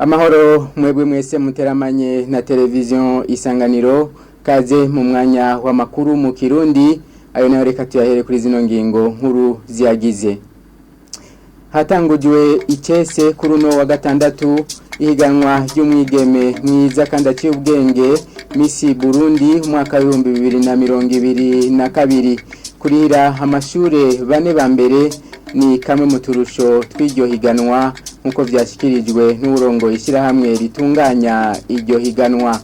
Amahoro mwebwe mwese muteramanye na televiziyo Isanganiro, kaze mu mwanya w'amakuru mu Kirundi. Ayo nayo reka tuyahere kuri zino ngingo nkuru ziyagize. Hatangujwe icese kuri uno wa gatandatu ihiganwa ry'umwigeme mwiza kandi aciye ubwenge Miss Burundi umwaka w'2022. Kurira amashure bane ba mbere ni kamwe mu turusho tw'iryo higanwa, nk'uko vyashikirijwe n'uburongo ishyirahamwe ritunganya iryo higanwa.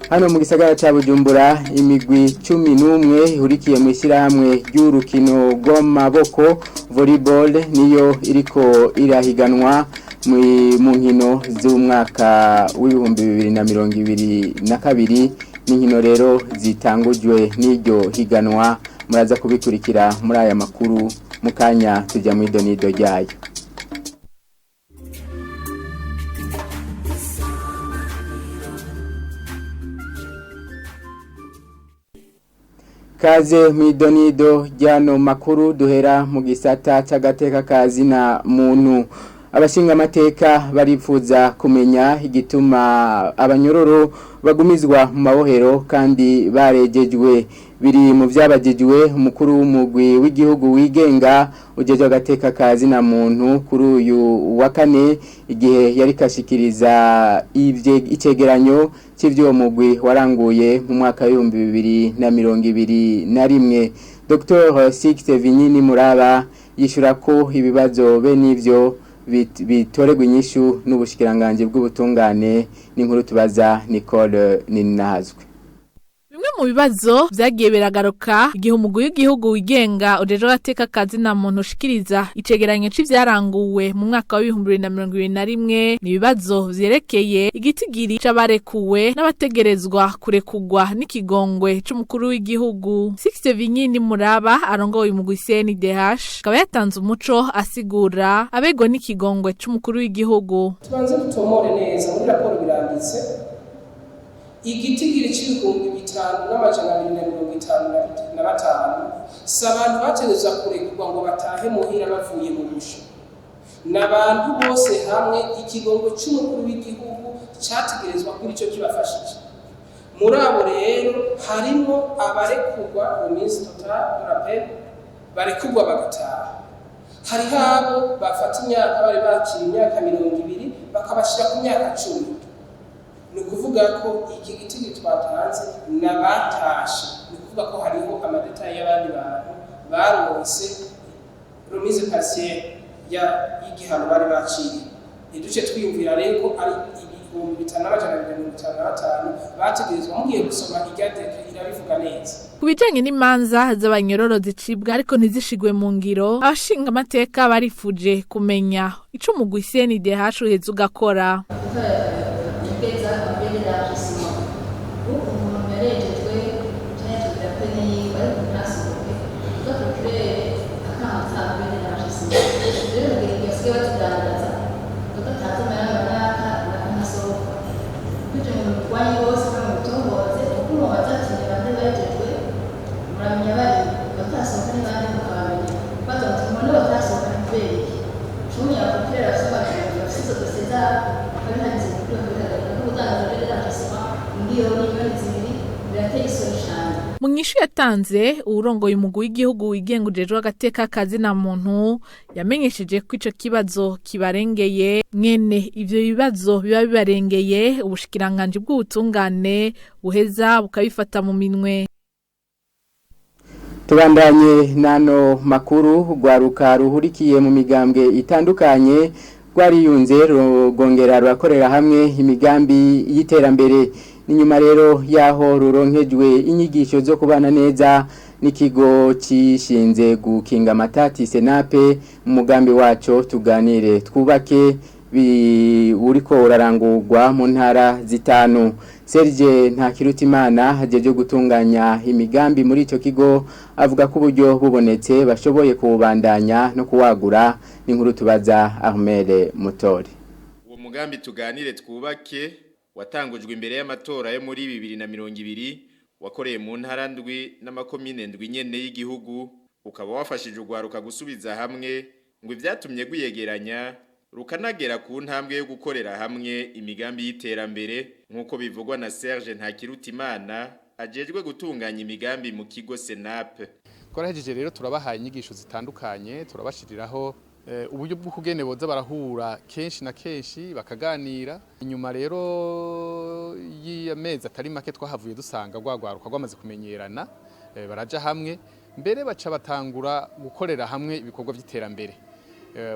Hano mu gisagara ca Bujumbura, imigwi 11 ihurikiye mu ishyirahamwe ry'urukino rw'amaboko volleyball niyo iriko irahiganwa mu nkino z'umwaka w'2022. N'inkino rero zitangujwe n'iryo higanwa, muraza kubikurikira muri aya makuru. Mu kanya tujya mu idonido ryayo. Kaze mwidonido ryano makuru, duhera mu gisata c'agateka kazi na muntu. Abashinga amateka baripfuza kumenya igituma abanyororo bagumizwa mu mabohero kandi barejejwe. Biri mu vyabajijwe umukuru w'umugwi w'igihugu wigenga ujeje agateka kazi na muntu kuri uyu wa kane, igihe yari kashikiriza icegeranyo c'ivyo mugwi waranguye mu mwaka w'2021. Dr Sixte Vinyini Muraba yishura ko ibibazo be n'ivyo bitoregwa inyishu n'ubushikiranganje bw'ubutungane. N'inkuru tubaza Nicole Ninahazwe. Bimwe mu bibazo vyagiye biragaruka igihe umugwi w'igihugu wigenga ujeje agateka kazi na muntu ushikiriza icegeranyo c'ivyaranguwe mu mwaka w'2021 ni ibibazo vyerekeye igitigiri c'abarekuwe n'abategerezwa kurekugwa n'ikigongwe c'umukuru w'igihugu. Sixte Vinyini Muraba arongoye umugwi CNDH akaba yatanze umuco asigura abegwa n'ikigongwe c'umukuru w'igihugu. Tubanze dutomore neza, muri raporo biranditse: igitigiri c'5255 si abantu bategerezwa kurekurwa ngo batahe muhira bavuye mu busho, ni abantu bose hamwe ikigongo c'umukuru w'igihugu categerezwa kuri ico kibafashije. Muri abo rero harimo abarekurwa remise totale de la peine, barekurwa bagataha. Hariho abo bafata imyaka bari baciye, imyaka 20, bakabashira ku myaka 10. Ni ukuvuga ko iki gitigi twatanze n'abatashe, ni ukuvuga ko hariho ama détails y'abandi bantu baronse remise partielle y'igihano bari baciye. Ntiduce twiyumvira rero ko ari 5255 bategerezwa. Mugiye gusoma irya décret, irabivuga neza. Ku bijanye n'imanza z'abanyororo zicibwa ariko ntizishigwe mu ngiro, abashinga amateka barifuje kumenya ico umugwi CNDH uheza ugakora. Geza peine d'élargissement, umuntu yarejejwe canke tugira peine yiwe ariko ntasohoke, kuko procureur akanga peine d'élargissement. Rero kugira igihe basigaye bazidandaza, kuko atazi amahera runaka ntasohoka kwije mu mirwanyi bose kandi mubitohoze, kuko umubaza ati: "Ni bande bejejwe?" Muramenya bari batasohoka ni bande, mukabamenya baza muti: "Mubone batasohoka ni kubera iki?" Cumi ya procureur bafise amakenga, bafise izo dosiye zabo, babihanitse kuri bakabihagarika ko gutangaza peine d'élargissement 2 miliyoni 2 birateye isoni cane. Mu nyishu yatanze, uwurongoye umugwi w'igihugu wigenga ujejwe agateka kazi na muntu yamenyesheje ko ico kibazo kibarengeye. Mwene ivyo bibazo biba bibarengeye, ubushikiranganji bw'ubutungane buheza bukabifata mu minwe. Tubandanye nano makuru. Rwaruka ruhurikiye mu migambwe itandukanye rwariyunze, rugongera rurakorera hamwe imigambi y'iterambere. N'inyuma rero yaho ruronkejwe inyigisho zo kubana neza n'ikigo cishinze gukinga amatati Senape, mu mugambi waco "Tuganire Twubake" uriko urarangurwa mu ntara zitanu. Serge Ntakirutimana ajeje gutunganya imigambi muri ico kigo avuga ko uburyo bubonetse bashoboye kuwubandanya no kuwagura. N'inkuru tubaza Ahmed Mutori. Uwo mugambi "Tuganire Twubake" watangujwe imbere y'amatora yo muri 2020, wakoreye mu ntara ndwi n'amakomine ndwi nyene y'igihugu, ukaba wafashije urwaruka gusubiza hamwe. Ngo ivyatumye gwiyegeranya Rukanagera ku ntambwe yo gukorera hamwe imigambi y'iterambere nk'uko bivugwa na Serge Ntakirutimana ajejwe gutunganya imigambi mu kigo Senape. Twarahejeje rero turabahaye inyigisho zitandukanye, turabashiriraho uburyo bw'ukugene boza barahura kenshi na kenshi bakaganira. Inyuma rero y'amezi atari make twahavuye dusanga rwagwaruka rwamaze kumenyerana, baraja hamwe mbere baca batangura gukorera hamwe ibikorwa by'iterambere.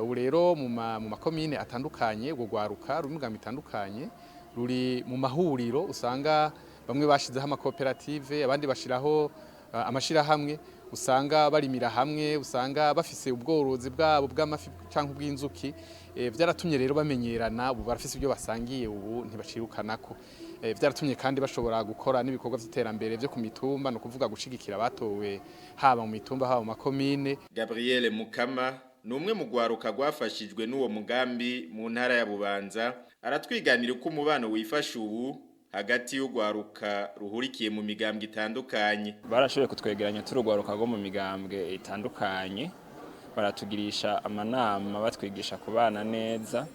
Ubu rero mu makomine atandukanye urwo rwaruka ruri mu migambi itandukanye, ruri mu mahuriro, usanga bamwe bashizeho amakoperative, abandi bashiraho amashirahamwe, usanga barimira hamwe, usanga bafise ubworozi bwabo bw'amafi canke ubw'inzuki. Vyaratumye rero bamenyerana, ubu barafise ibyo basangiye, ubu ntibacirukanako. Vyaratumye kandi bashobora gukora n'ibikorwa vy'iterambere vyo ku mitumba, no kuvuga gushigikira abatowe haba mu mitumba haba mu makomine. Gabriel Mukama ni umwe mu rwaruka rwafashijwe n'uwo mugambi mu ntara ya Bubanza, aratwiganira uko umubano wifashe ubu hagati y'urwaruka ruhurikiye mu migambwe itandukanye. Barashoboye kutwegeranya turugwaruka rwo mu migambwe itandukanye, baratugirisha amanama, batwigisha kubana neza,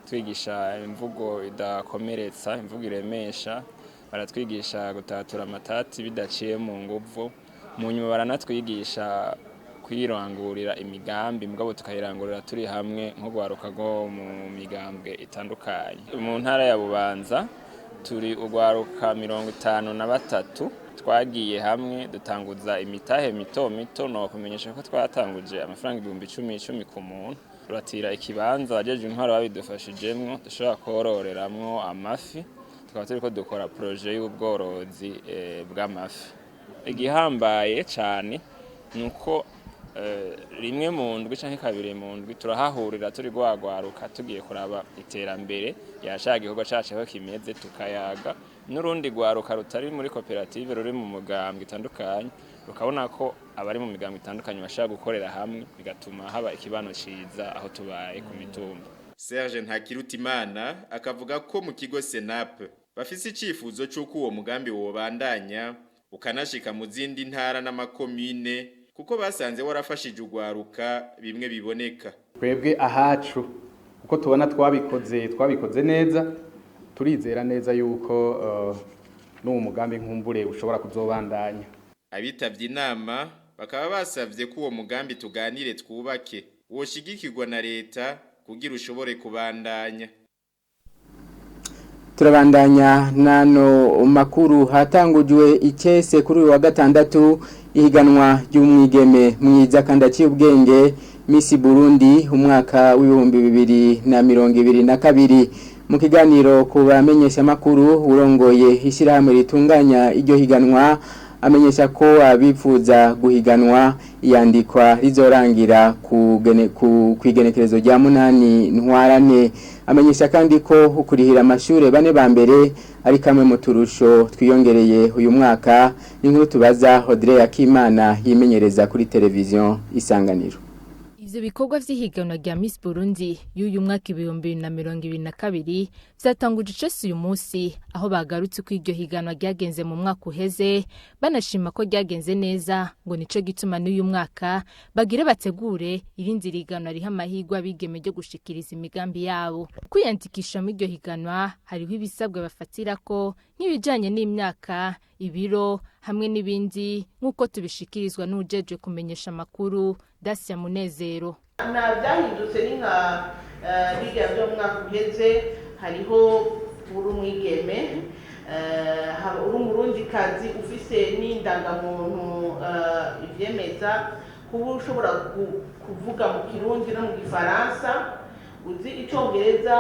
twigisha imvugo idakomeretsa, imvugo iremesha, baratwigisha gutatura amatati bidaciye mu nguvu. Mu nyuma baranatwigisha kwirangurira imigambi, mugabo tukayirangurira turi hamwe nk'urwaruka rwo mu migambwe itandukanye. Mu ntara ya Bubanza turi urwaruka 53 twagiye hamwe dutanguza imitahe mito mito. No kumenyesha ko twatanguje amafaranga 10,000 ku muntu, turatira ikibanza abajeje intwaro babidufashijemwo dushobora kororeramwo amafi, tukaba turiko dukora projet y'ubworozi bw'amafi. Igihambaye cane nuko rimwe mu ndwi canke kabiri mu ndwi turahahurira turi gwagwaruka tugiye kuraba iterambere rya gikorwa cacu aho kimeze, tukayaga n'urundi gwaruka rutari muri koperative ruri mu mugambwe itandukanye, rukabona ko abari mu migambwe itandukanye bashaka gukorera hamwe, bigatuma haba ikibano ciza aho tubaye ku mitumba. Serge Ntakirutimana akavuga ko mu kigo Senape bafise icifuzo c'uko uwo mugambi wobandanya ukanashika mu zindi ntara n'amakomine, kuko basanze warafashije urwaruka bimwe biboneka. Twebwe ahacu uko tubona twabikoze neza, turizera neza yuko n'uwo mugambi nkumbure ushobora kuzobandanya. Abitavye inama bakaba basavye ko uwo mugambi tuganire twubake woshigikirwa na leta kugira ushobore kubandanya. Turabandanya nano makuru. Hatangujwe icese kuri uyu wa gatandatu ihiganwa ry'umwigeme mwiza kandi aciye ubwenge Miss Burundi umwaka w'ibihumbi 2022. Mu kiganiro ku bamenyesha makuru, urongoye ishyirahamwe ritunganya iryo higanwa amenyesha ko abifuza guhiganwa iyandikwa rizorangira ku igenekerezo rya 8 Ntwarante. Amenyesha kandi ko ukurihira amashure bane ba mbere ari kamwe mu turusho twiyongereye uyu mwaka. N'inkuru tubaza Audrey Akimana yimenyereza kuri televiziyo Isanganiro. Ivyo bikorwa vy'ihiganwa rya Miss Burundi y'uyu mwaka 2022 vyatanguje icese uyu munsi, aho bagarutse ko iryo higanwa ryagenze mu mwaka uheze, banashima ko ryagenze neza, ngo nico gituma n'uyu mwaka bagire bategure irindi higanwa riha amahirwe abigeme ryo gushikiriza imigambi yabo. Kwiyandikisha mu iryo higanwa hariho ibisabwa bafatirako nk'ibijanye n'imyaka, ibiro hamwe n'ibindi, nk'uko tubishikirizwa n'ujejwe kumenyesha amakuru Dacia Munezero. Nta byahindutse ni nka bijya byo mwaka uheze, hariho uri umwigeme, uri umurundikazi ufise n'indangamuntu ivyemeza kuba ushobora kuvuga mu Kirundi no mu Gifaransa, uzi Icongereza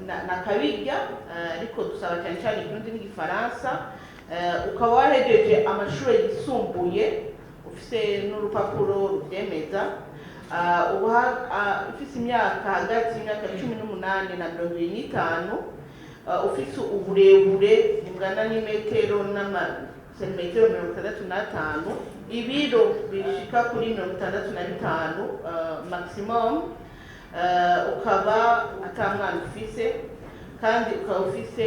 na kabirya, ariko dusaba cyane cyane Ikirundi n'Igifaransa, ukaba wahejeje amashuri yisumbuye ufise n'urupapuro ruvyemeza, ufise imyaka hagati y'imyaka 18 na 25, ufise uburebure bungana n'imetero n'amasantimetero 65, ibiro bishika kuri 65 maximum, ukaba ata mwana ufise kandi ukaba ufise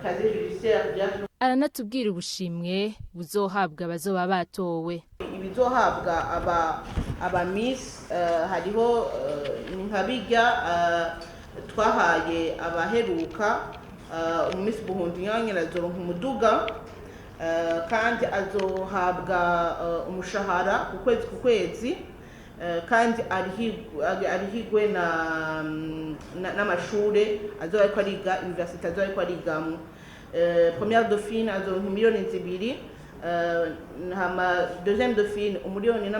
casier judiciaire. Aranatubwira ubushimwe buzohabwa abazoba batowe. Ibizohabwa Aba miss hariho ni nka bijya twahaye abaheruka. Miss Burundi nyine azoronka umuduga, kandi azohabwa umushahara ku kwezi ku kwezi, kandi arihigwe n'amashure azoba ariko ariga, université azoba ariko arigamwo. Première dauphine azoronka 2 miliyoni, hama deuxième dauphine 1,5 miliyoni,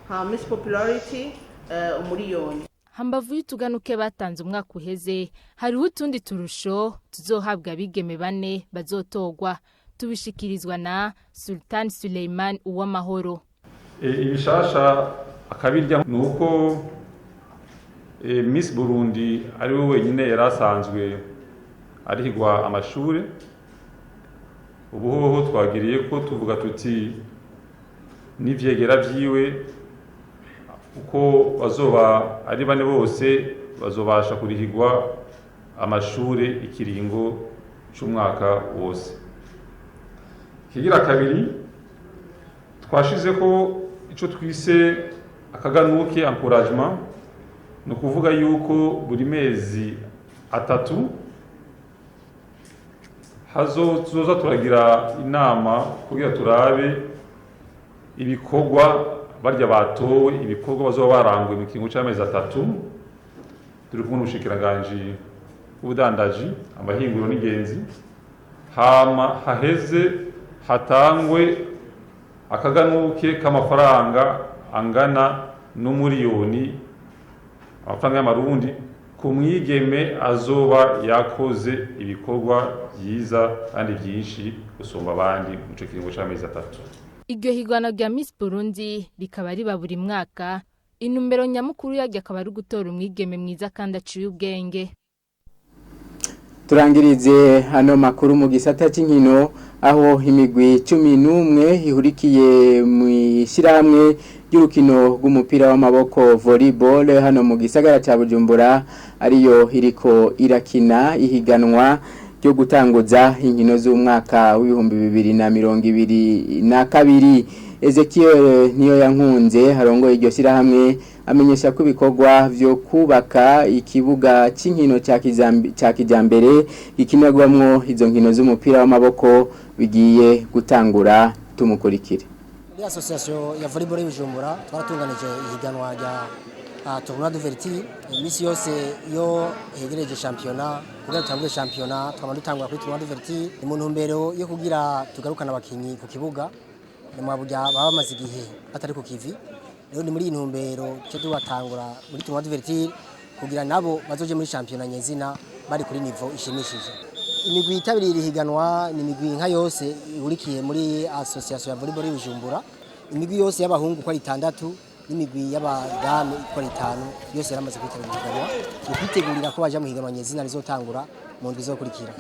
hama Miss Popularity 1 miliyoni. Hambavu y'utuganuke batanze umwaka uheze, hariho utundi turusho tuzohabwa abigeme bane bazotogwa. Tubishikirizwa na Sultan Suleiman Uwamahoro. Ibishasha akabirya ni uko Miss Burundi ari we wenyine yari asanzwe arihigwa amashure. Ubu hoho twagiriye ko tuvuga tuti n'ivyegera vyiwe uko bazoba ari bane bose bazobasha kurihigwa amashure ikiringo c'umwaka wose. Kigira kabiri, twashizeko ico twise akaganuke, encouragement. Ni ukuvuga yuko buri mezi 3 hazoza turagira inama kugira turabe ibikorwa barya batowe, ibikorwa bazoba baranguye mu kiringo c'amezi 3, turi kumwe n'ubushikiranganji bw'ubudandaji, amahinguriro n'ingenzi, hama haheze hatangwe akaganuke k'amafaranga angana n'umuriyoni amafaranga y'amarundi ku mwigeme azoba yakoze ibikorwa byiza kandi byinshi gusumba abandi mu ico kiringo c'amezi 3. Iryo higanwa rya Miss Burundi rikaba riba buri mwaka. Intumbero nyamukuru yaryo akaba ari ugutora umwigeme mwiza kandi aciye ubwenge. Turangirize hano makuru mu gisata cy'inkino, aho imigwi 11 ihurikiye mu ishyirahamwe ry'urukino rw'umupira w'amaboko volleyball hano mu gisagara cya Bujumbura ariyo iriko irakina ihiganwa ryo gutanguza inkino z'umwaka w'2022. Ezekiel niyo yankunze harongoye iryo shyirahamwe amenyesha ko ibikorwa vyo kubaka ikibuga cy'inkino cya kijambere gikinirwamwo izo nkino z'umupira w'amaboko bigiye gutangura. Tumukurikire. Muri association ya volleyball y'Ibujumbura twaratunganije ihiganwa rya tournoi d'ouverture. Iminsi yose iyo hegereje shampiyona, kugira dutangure shampiyona, twama dutangura kuri tournoi d'ouverture. Ni mu ntumbero yo kugira tugarukana abakinyi ku kibuga, ni mwaburya baba bamaze igihe batari ku kivi. Rero ni muri iyi ntumbero cyo tubatangura muri tournoi d'ouverture kugira nabo bazoje muri shampiyona nyezina bari kuri niveau ishimishije. Imigwi yitabiriye iri higanwa ni imigwi nka yose ihurikiye muri association ya volleyball y'Ibujumbura, imigwi yose y'abahungu uko ari itandatu n'imigwi y'abadamu uko ari itanu, yose yaramaze kwitabira ihiganwa mu kwitegurira ko baja mu higanwa nyezina rizotangura mu ndwi izokurikira.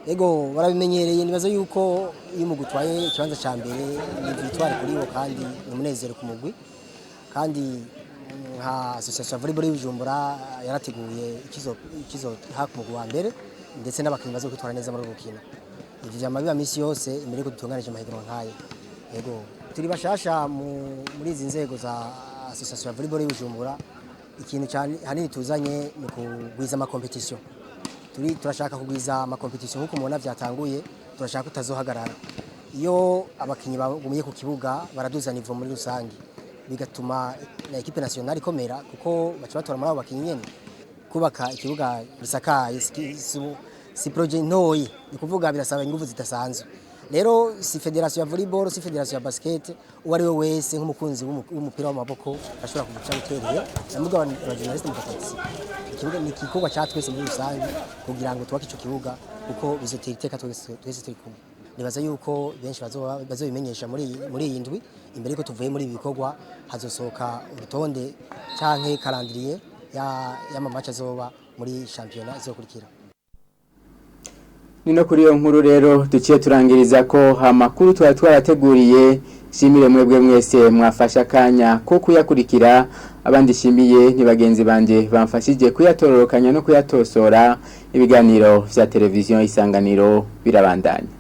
Ego, barabimenyereye. Nibaza yuko iyo umugwi utwaye ikibanza ca mbere ni victoire kuri bo kandi ni umunezero ku mugwi. Kandi nka association ya volleyball y'Ibujumbura yarateguye ikizo ha ku mugwi wa mbere ndetse n'abakinnyi bazokwitwara neza muri uru rukino. Ivyo vyama biba misi yose imbere yuko dutunganije amahiganwa nk'ayo. Ego, turi bashasha muri izi nzego za association ya volleyball y'Ibujumbura. Ikintu cyane hanini tuzanye ni kugwiza ama compétition. Turi turashaka kugwiza ama compétition nkuko mubona vyatanguye, turashaka kutazohagarara. Iyo abakinyi bagumiye ku kibuga baraduza niveau muri rusange, bigatuma na équipe nationale ikomera kuko baca batora muri abo bakinyi nyene. Kubaka ikibuga gisakaye si projet ntoyi, ni kuvuga birasaba ingufu zidasanzwe. Rero si fédération ya volleyball, si fédération ya basket, uwo ari we wese nk'umukunzi w'umupira w'amaboko ashobora kuguca gutereye namubwo aba journaliste mukaparticipa. Ikibuga ni igikorwa cya twese muri rusange kugira ngo twubake ico kibuga kuko bizotera iteka twese, twese turi kumwe. Nibaza yuko benshi bazobimenyesha muri iyi ndwi imbere yuko tuvuye muri ibi bikorwa, hazosohoka urutonde canke calendrier ya y'ama match azoba muri shampiyona izokurikira. Nino kuri iyo nkuru rero duciye turangiriza ko amakuru twari twarateguriye. Shimire mwebwe mwese mwafashe akanya ko kuyakurikira. Abandi shimiye ni bagenzi banje bamfashije kuyatororokanya no kuyatosora. Ibiganiro vya televiziyo Isanganiro birabandanya.